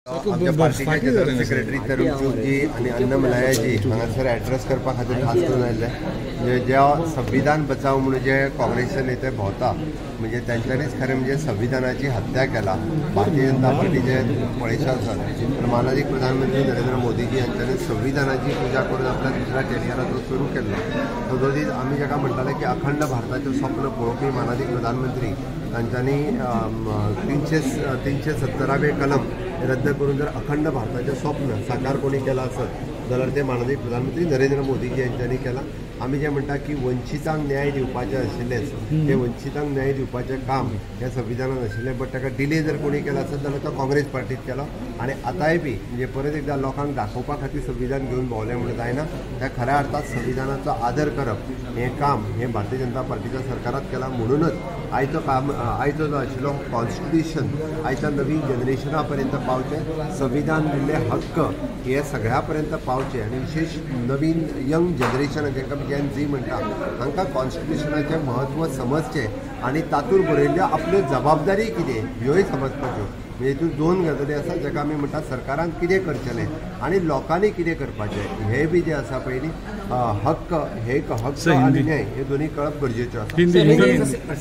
आमच्या पार्टीचे general secretary तरुण चुगजी आनी अन्नमलायाजी हांगासर एड्रेस करपा खातीर खास करून आयिल्ले. म्हणजे ज्या संविधान बचाव म्हणून जे काँग्रेसचे नेते भोंवता म्हणजे तांच्यांनीच खरें म्हणजे संविधानाची हत्या केला. भारतीय जनता पार्टीचे पळयशा आसात तर मानादीक प्रधानमंत्री नरेंद्र मोदीजी हांच्यांनी संविधानाची पुजा करून आपल्या दुसऱ्या टेन्युअराचो सुरू केल्लो. तो दीस आमी जाका म्हणटाले की अखंड भारताचें स्वप्न पळोवपी मानादीक प्रधानमंत्री तांच्यांनी 370 कलम रद्द करून जर अखंड भारताचें स्वप्न साकार कोणी केलां आसत जाल्यार ते माननीय प्रधानमंत्री नरेंद्र मोदीजी हांच्यांनी केलां. आमी जें म्हणटा की वंचितांक न्याय दिवपाचें आशिल्लेंच, तें वंचितांक न्याय दिवपाचें काम ह्या संविधानान आशिल्लें, बट ताका डिले जर कोणी केला आसत जाल्यार तो काँग्रेस पार्टीत केलो. आनी आतांय बी म्हणजे परत एकदां लोकांक दाखोवपा खातीर संविधान घेवन भोंवलें म्हणून जायना, त्या खऱ्या अर्थात संविधानाचो आदर करप हें काम हें भारतीय जनता पार्टीच्या सरकारात केलां. म्हणूनच आयचो काम आयचो जो आशिल्लो कॉन्स्टिट्युशन आयच्या नवीन जनरेशना पर्यंत पावचें, संविधान दिल्ले हक्क हे सगळ्या पर्यंत पावचे आनी विशेष नवीन यंग जनरेशन जांकां जेन झी म्हणटा हांकां कॉन्स्टिट्युशनाचें म्हत्व समजचें आनी तातूंत बरयल्ल्यो आपल्यो जबाबदारी कितें ह्योय समजपाच्यो. म्हणजे हितून दोन गजाली आसा जाका आमी म्हणटा सरकारान कितें करचेलें आनी लोकांनी कितें करपाचें, हें बी जें आसा पयलीं हक्क हे एक हक्क आनी न्याय हे दोनूय कळप गरजेच्यो आसा.